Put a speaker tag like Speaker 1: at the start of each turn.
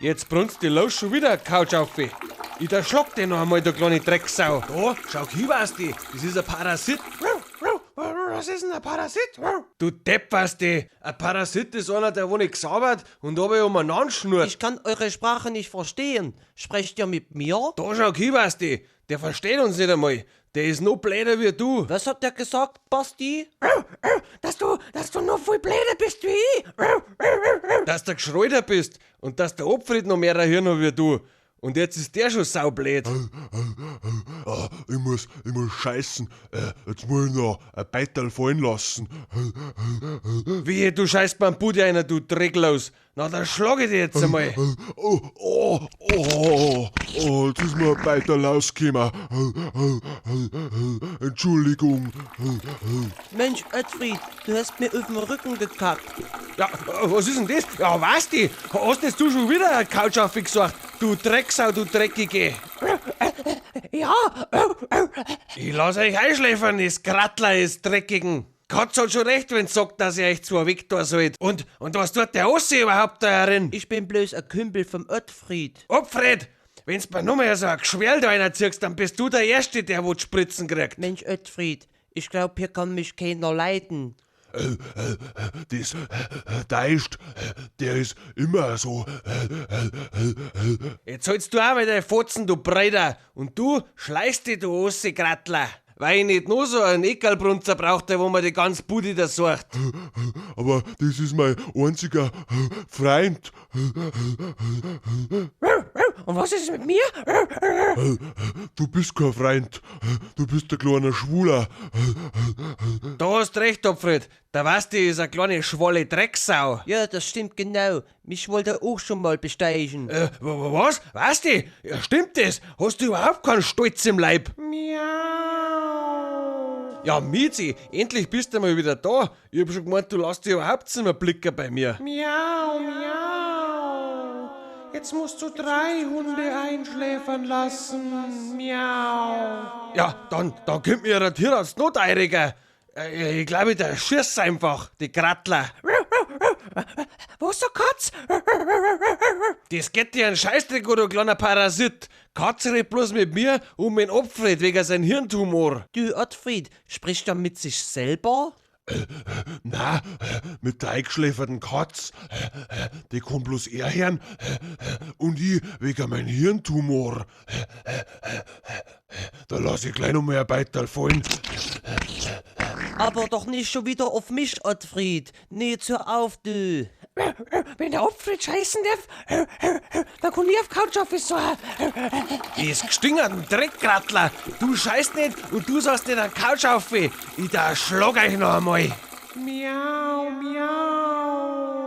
Speaker 1: Jetzt brunst die los schon wieder eine Couch auf. Ich da schlag dich noch einmal, du kleine Drecksau. Da, schau hin, Basti, das ist ein Parasit.
Speaker 2: Was ist denn ein Parasit?
Speaker 1: Du Depp, Basti. Ein Parasit ist einer, der wo nicht gesaubert und aber umeinander schnurrt.
Speaker 3: Ich kann eure Sprache nicht verstehen. Sprecht ihr mit mir?
Speaker 1: Da schau hin, Basti. Der versteht uns nicht einmal. Der ist noch bläder wie du.
Speaker 3: Was hat der gesagt, Basti?
Speaker 2: Dass du noch viel bläder bist wie ich.
Speaker 1: Dass du geschreuder bist und dass der Opfried noch mehr Hirn hat wie du. Und jetzt ist der schon saublöd.
Speaker 4: Ah, ich muss scheißen. Jetzt muss ich noch ein Beitel fallen lassen.
Speaker 1: Wehe, du scheißt beim Budi einer, du Drecklos. Na, dann schlag ich dich jetzt einmal.
Speaker 4: Oh, jetzt ist mir ein Beitel rausgekommen. Entschuldigung.
Speaker 3: Mensch, Ottfried, du hast mir auf den Rücken gekackt.
Speaker 1: Ja, was ist denn das? Ja, weißt du, hast jetzt du schon wieder eine Couch aufgesucht? Du Drecksau, du Dreckige.
Speaker 2: Ja.
Speaker 1: Ich lass euch einschläfern, das Grattler, ist Dreckigen. Katz hat schon recht, wenn's sagt, dass ihr euch zwar weg da sollt. Und was tut der Ossi überhaupt da herin?
Speaker 3: Ich bin bloß ein Kümpel vom Ottfried.
Speaker 1: Ottfried, wenn's mir nur mehr so ein Geschwell da einer ziehst, dann bist du der Erste, der wo die Spritzen kriegt.
Speaker 3: Mensch, Ottfried, ich glaub, hier kann mich keiner leiden.
Speaker 4: Das Deischt, der ist immer so.
Speaker 1: Jetzt sollst du auch mal deine Fotzen, du Breiter. Und du schleichst dich, du Ossi-Grattler. Weil ich nicht nur so einen Eckerlbrunzer brauchte, wo man die ganze Bude da sucht.
Speaker 4: Aber das ist mein einziger Freund.
Speaker 2: Und was ist mit mir?
Speaker 4: Du bist kein Freund. Du bist ein kleiner Schwuler.
Speaker 1: Da hast recht, Opfried. Der Basti ist eine kleine schwolle Drecksau.
Speaker 3: Ja, das stimmt genau. Mich wollte er auch schon mal besteigen.
Speaker 1: Was? Basti? Ja, stimmt das? Hast du überhaupt keinen Stolz im Leib?
Speaker 2: Miau.
Speaker 1: Ja, Mizi, endlich bist du mal wieder da. Ich hab schon gemeint, du lässt dich überhaupt nicht mehr blicken bei mir.
Speaker 2: Miau, miau. Jetzt musst du 3 Hunde einschläfern lassen. Miau.
Speaker 1: Ja, dann kommt mir der Tierarzt noch teuriger. Ich glaube, der schießt einfach, die Grattler.
Speaker 2: Wo ist der Katz?
Speaker 1: Das geht dir einen Scheißdreck, du kleiner Parasit. Katz redet bloß mit mir und mit Ottfried wegen seinem Hirntumor.
Speaker 3: Du, Ottfried, spricht er mit sich selber?
Speaker 4: Na, mit der eingeschläferten Katz. Die kommt bloß er her und ich wegen mein Hirntumor. Da lass ich gleich noch mal ein Beitel fallen.
Speaker 3: Aber doch nicht schon wieder auf mich, Ottfried. Nee, jetzt hör auf, du.
Speaker 2: Wenn der Ottfried scheißen darf, dann kann ich auf Couch auf so.
Speaker 1: Das gestingerten Dreckgrattler. Du scheißt nicht und du sollst nicht an Couch auf. Ich da schlag euch noch einmal.
Speaker 2: Miau, miau.